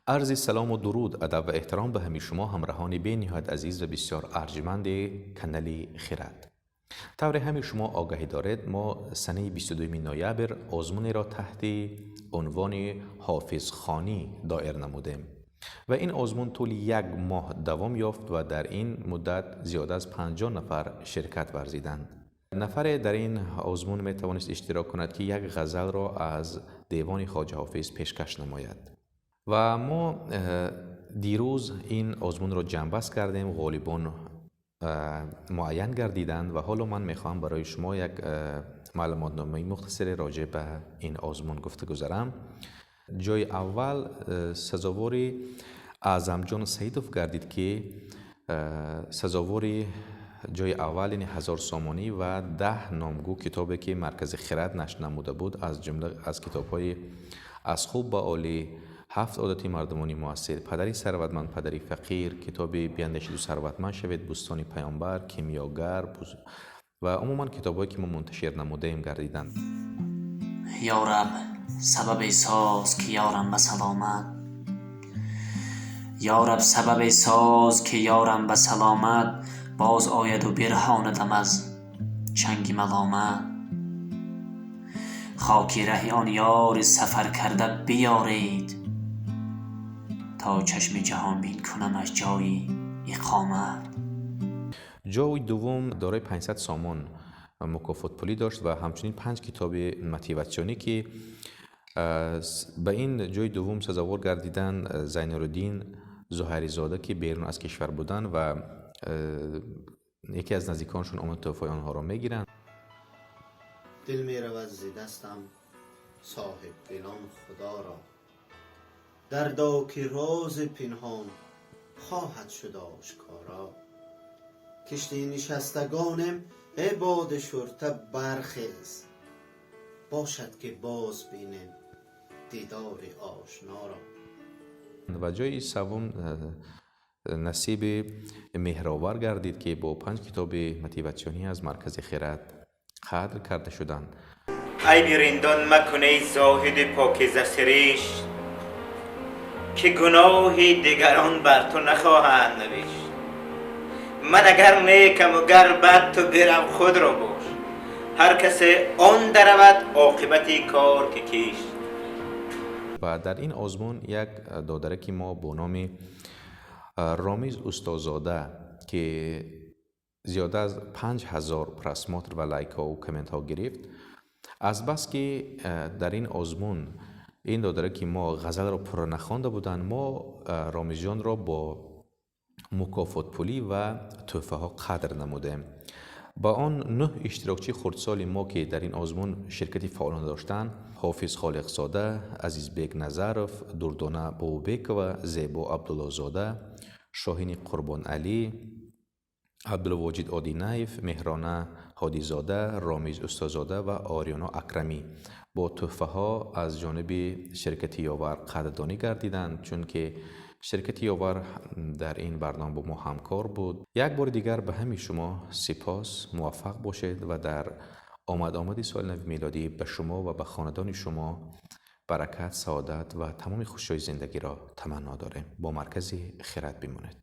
Арзи салому дуруд, адаб ва эҳтиром ба ҳамаи шумо ҳамроҳони бениҳоят азиз ва бисёр арҷманди канали Хирад. Тавре ҳамаи шумо огаҳӣ доред, мо санаи 22 ноябр озмунеро таҳти унвони Ҳофизхонӣ доир намудем ва ин озмун тӯли як моҳ давом ёфт ва дар ин муддат зиёда аз 50 нафар ширкат варзиданд. Нафаре дар ин озмун метавонист иштирок кунад, ки як ғазалро аз девони Хоҷа Ҳофиз пешкаш намояд. Ва мо дирӯз ин озмунро ҷамъбаст кардем, ғолибон муайян гардиданд ва ҳоло ман мехоҳам барои шумо як маълумотномаи мухтасаре роҷеъ ба ин озмун гуфта гузарам. Ҷои аввал сазовори Аъзамҷон Саидов гардид, ки сазовори ҷои аввал, яъне 1000 сомонӣ ва 10 номгӯ китобе, ки Маркази Хирад нашр намуда буд, аз ҷумла аз китобҳои «Аз хуб ба олӣ», «Ҳафт одати мардумони муассир», «Падари сарватманд, падари фақир», китоби «Биандешиду сарватманд шавед», «Бӯстони паёмбар», «Кимиёгар» ва умуман китобҳое, ки мо мунташир намудаем, гардиданд. Ё Раб, сабабе соз, ки ёрам ба саломат, ё Раб, сабабе соз, ки ёрам ба саломат боз ояду бирҳонадам аз чанги маломат. Хоки раҳи он ёри сафаркарда биёред, то чашми ҷаҳонбин кунам аз ҷои иқомат. Ҷои дуввум дорои 500 сомон мукофотпулӣ дошт ва ҳамчунин панҷ китоби мотиватсионӣ, ки ба ин ҷои дуввум сазовор гардиданд Зайнуриддин Зуҳайризода, ки берун аз кишвар буданд ва яке аз наздиконашон омад, тӯҳфаи онҳоро мегиранд. Дил меравад зи дастам, соҳибдилон, Худо ро дардо, ки рози пинҳон хоҳад шуд ошкоро. Кишти нишастагонем, эй боди шурта, бархез, бошад, ки боз бинем дидори ошноро. Ва ҷои севум насиби Меҳровар гардид, ки бо панҷ китоби мотиватсионӣ аз Маркази Хирад қадр карда шуданд. Айби риндон макун, эй зоҳиди покиза сиришт, ки гуноҳи дигарон бар ту нахоҳанд навишт. Ман агар некаму гар бад, ту бирав, худро бош. Ҳар касе он даравад оқибати кор, ки кишт. Ва дар ин озмун як додараки мо бо номи Ромиз Устозода, ки зиёда аз 5000 просмотр ва лайкҳову комментҳо гирифт, азбаски дар ин озмун ин додараки мо ғазалро пурра нахонда буданд, мо Ромизҷонро бо мукофотпулӣ ва тӯҳфаҳо қадр намудем. Ба он нӯҳ иштирокчии хурдсоли мо, ки дар ин озмун ширкати фаъолона доштанд: Ҳофиз Холиқзода, Азизбек Назаров, Дурдона Бобобекова, Зебо Абдуллозода, Шоҳини Қурбоналӣ, Абдулвоҷид Одинаев, Меҳрона Ҳодизода, Ромиз Устозода ва Ориёно Акрамӣ, бо тӯҳфаҳо аз ҷониби ширкати Ёвар қадрдонӣ гардиданд, чунки ширкати Ёвар дар ин барнома бо мо ҳамкор буд. Як бори дигар ба ҳамаи шумо сипос, муваффақ бошед ва дар омад-омади соли нави мелодӣ ба шумо ва ба хонадони шумо баракат, саодат ва тамоми хушиҳои зиндагиро таманно дорем. Бо Маркази Хирад бимонед.